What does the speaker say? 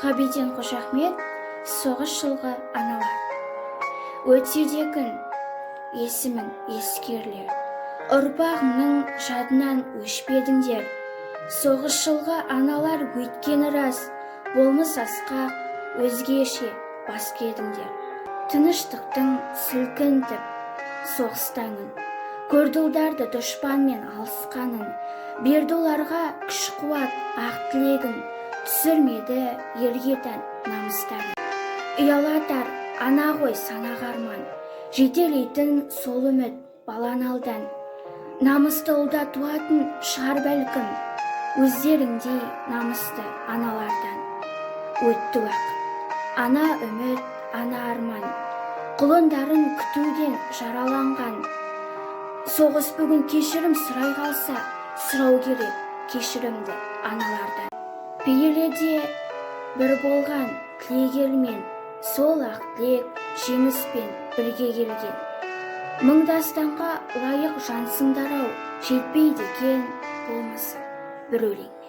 Ғабиден Қожахмет, «Соғыс жылғы аналар». Өтсе де күн, есімің ескерілер, ұрпағыңның жадынан өшпедіңдер. Соғыс жылғы аналар, өйткені рас, болмыс асқақ, өзгеше басқа едіңдер. Тыныштықтың сілкінтіп соғыс таңын, көрді ұлдарды дұшпанмен алысқанын, берді оларға күш қуат ақ тілегін, түсірмеді елге тән намыстарын. Ұялатар ана ғой санаға арман, жетелейтін сол үміт баланы алдан. Намысты ұлда туатын шығар бәлкім, өздеріңдей намысты аналардан. Өтті уақыт, ана үміт, ана арман, құлындарын күтуден жараланған. Соғыс бүгін кешірім сұрай қалса, сұрау керек кешірімді аналардан. Пейілі де бір болған тілек елмен, сол ақ тілек жеңіспен бірге келген. Мың дастанға лайық жансыңдар ау, жетпейді екен болмысы бір өлең.